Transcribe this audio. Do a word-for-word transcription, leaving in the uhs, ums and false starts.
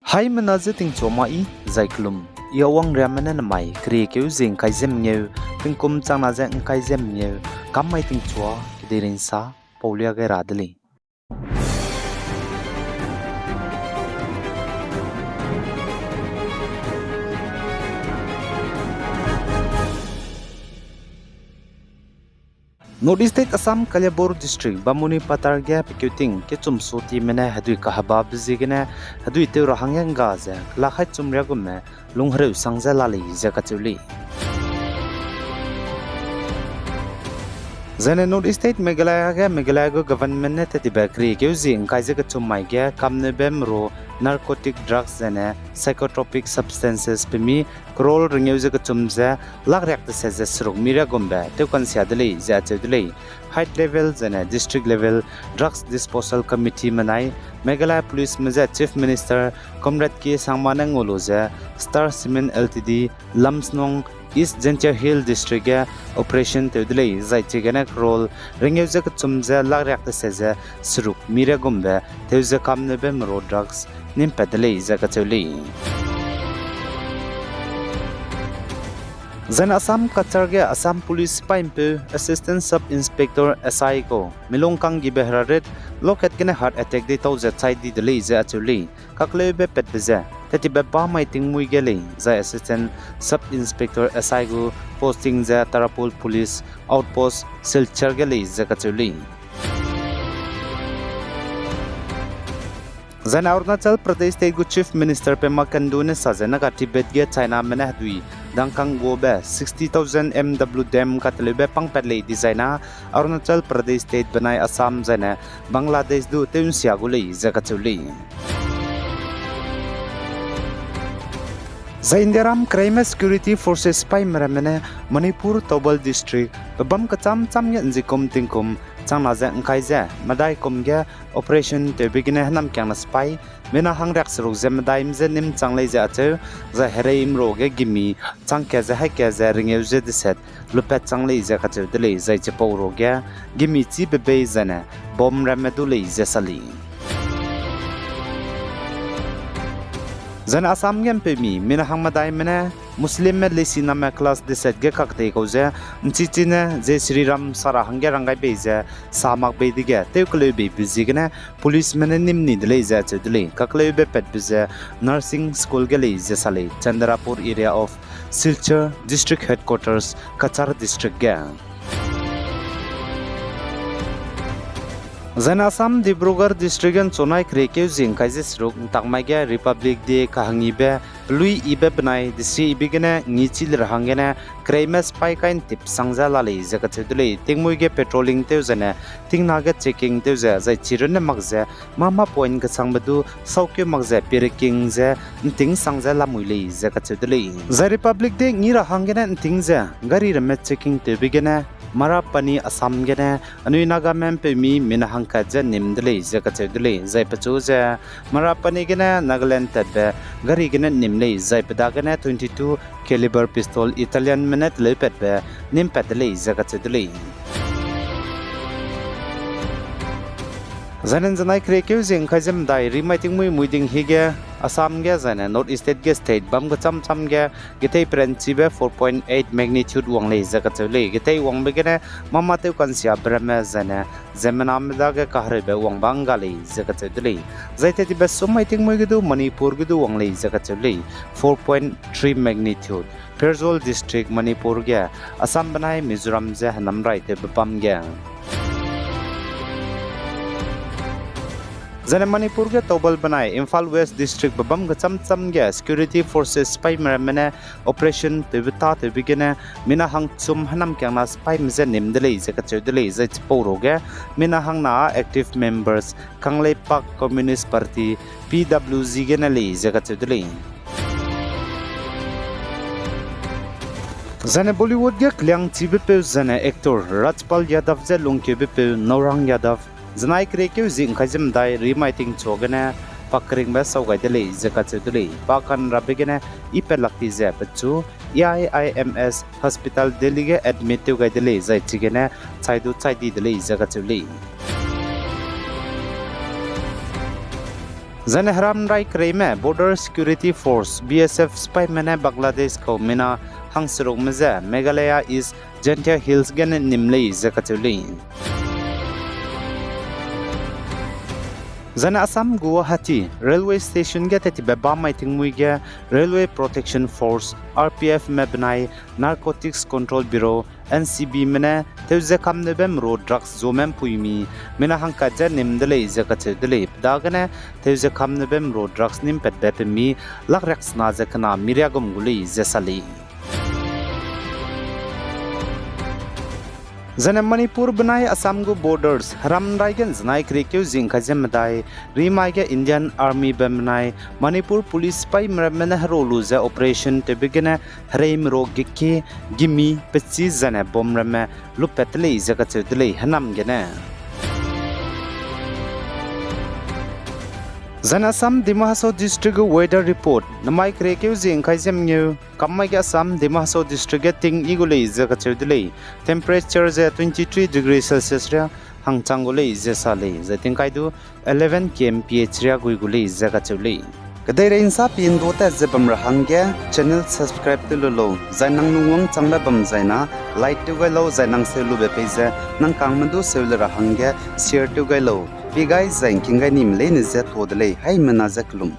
Haimena je tingchua ma i, zai kelum. I Awang Riame ne namai, keriekeu ze ngkai ze mengeu, tingkum changna ze ngkai ze mengeu, kam mai tingchua, kedei rinsa, paulia gai ra de lei. North East State Assam Kaliabor District, Bamuni Pathar ge pekeuting kechum sotime ne hedui kahebabe ziegene hedui tew ra hangge ngga ze kelakhai chum riagumme lunghereu sang ze la lei ze kacheu lei. Zaine North East State Meghalaya ge Meghalaya gu government ne tettibe keriekeu zie ngkai ze kechum mai ge kamneube meru narcotic drugs zaine psychotropic substances pemi crore rengeu ze kechum ze lak riak tese ze seruk mi riagumbe tewkansia de lei ze acheu de lei. Height level zaine district level drugs disposal committee menai Meghalaya Policeme je Chief Minister Conrad K Sangma ne ngau lu ze Star Cement Limited Lamsnong, East Jaintia Hills District ge operation tew de lei, zai chigene crore rengeu ze kechum ze lak riak tese ze seruk mi riagumbe tew ze kamneube meru drugs nimpat de lei ze kacheu lei. Zaine Assam Cachar ge Assam Police sipaipeu Assistant Sub Inspector S I gu milung kanggibe herarit loket gene heart attack deitau ze chai di de lei ze acheu lei. Kakleube patbe ze tettibe bamai tingmui ge lei, zai Assistant Sub Inspector S I gu posting ze Tarapur Police Outpost Silchar ge lei ze kacheu lei. Zaine Arunachal Pradesh State gu Chief Minister Pema Khandu ne sa ze Naga Tibet ge Chiname ne hedui dangkang guabe sixty thousand M W dam kateleube pangpat lei dizai na Arunachal Pradesh State benai Assam zaine Bangladesh du tew nsia gu lei ze kacheu lei. Zai Indiaram kereime security forces sipaime ramme ne Manipur Thoubal District pebâm kecham cham ge nzikum tingkum changna ze ngkai ze medai kum ge operation tewbe gene hênamkiangna sipai mina hangriak seruk ze medaime je nîm chang lei ze acheu, zai hereime ru ge gimi chang kat ze haî kat ze rengeu ze deset lupat chang lei ze kacheu de lei, zai chipau ru ge gimi chîbe bei zaine bomb ramme du lei ze sa lei. Zaine Assam ge mpeumi mina hang medaime ne Muslimme leisiname class deset ge kakdei kau ze nchichine Jai Shri Ram sa ra hangge ranggai bei ze sa mak bei dege tew keleu beibe ziegene policeme ne nîm ni de lei ze acheu de lei. Kakleube patbe ze nursing school ge lei ze sa lei, Chandrapur area of Silchar, District Headquarters, Cachar District ge. Zaine Assam Dibrugarh District ge nchunai keriekeu zie ngkai ze seruk ntakmai ge Republic Day kahangibe pelui yibe benai desi yibe gene ngi chi le ra hanggene kereime sipai kai ntip sang ze la lei ze kacheu de lei. Tingmui ge patrolling tew zaine tingna ge checking tew ze zai chirunne mak ze mâ mâ point kechangbe du saukeu mak ze pireking ze nting sang ze lamui lei ze kacheu de lei. Zai Republic Day ngi ra hanggene nting ze gari ramme checking tewbe gene Marapani Assam gene anui Nagame mpeumi mina hangkat ze nîm de lei ze kacheu de lei. Zai pechu ze Marapani gene Nagaland tatbe gari gene nîm lei, zai pe dagene twenty-two caliber pistol Italianme ne teleupatbe nîmpat de lei ze kacheu de lei. Zaine nzenai keriekeu zie ngkai ze medai rimai tingmui mui ding hige Assam ge zaine North East State ge state bam kecham cham ge getei peranchibe four point eight magnitude wang lei ze kacheu lei. Getei wangbe gene mâ mâ tew kansiabe ramme zaine ziemmename dage kahereube wangba ngga lei ze kacheu de lei. Zai tettibe summai tingmui ge du Manipur ge du wang lei ze kacheu lei, four point three magnitude. Pherzawl District, Manipur ge Assam benai Mizoram ze hênam rai tewbe bam ge. Zaine Manipur ge Thoubal benai Imphal West District be bam kecham cham ge security forces sipaime ramme ne operation tewbe tâ tewbe gene mina hangchum hênamkiangna sipaime je nîm de lei ze kacheu de lei, zai chipau ru ge mina hangna active members Kangleipak Communist Party, P W G gene lei ze kacheu de lei. Zaine Bollywood ge keliangchibe peu zaine actor Rajpal Yadav je lungkeube peu Nourang Yadav, zenai keriekeu zie ngkai ze medai rimai tingchua gene pa keringbe sau gai de lei ze kacheu de lei. Pa kanrabe gene i petlak ti ze pechu A I I M S Hospital Delhi ge admit tew gai de lei, zai chigene chai du chai di de lei ze kacheu lei. Zaine heram rai kereime Border Security Force, B S F sipaime ne Bangladesh kau mina hangserukme je Meghalaya East Jaintia Hills gene nim lei ze kacheu lei. Zaine Assam Guwahati railway station ge tettibe bam mai tingmui ge Railway Protection Force, R P F me benai Narcotics Control Bureau, N C Bme ne tewze kamneube merua drugs zuame mpuimi mina hangkat ze nim de lei ze kacheu de lei. Pe dagene tewze kamneube merua drugs nimpatbe pemi lak riaksena ze kena miriagum gu lei ze sa lei. Zaine Manipur benai Assam gu borders heram rai gen zenai keriekeu zingkai ze medai, rimai ge Indian Armybe benai Manipur Police sipaime ramme ne hero lu ze operation tewbe gene hereimerua geki, gimi, pechî zaine bomb ramme lupat de lei ze kacheu de lei henam gene. Zaine Assam Dima Hasao District gu weather report, namai keriekeu zingkai ze mengeu, kammai ge Assam Dima Hasao District ge ting i gu lei ze kacheu de lei. Temperature ze twenty three degree Celsius ria hangchang gu lei ze sa lei, zai tingkai du eleven K M P H ria gui gu lei ze kacheu lei. Kedeirei nsa pi ndu tat ze bam ra hangge channel subscribe tew lu lau, zai nang lungwangchangbe bam zaina like tew gai lau, zai nang seu lube pei ze nang kangme du seu le ra hangge share tew gai lau. Pi gai zai ngking gai nime leine je tuâ de lei, haimena je kelum.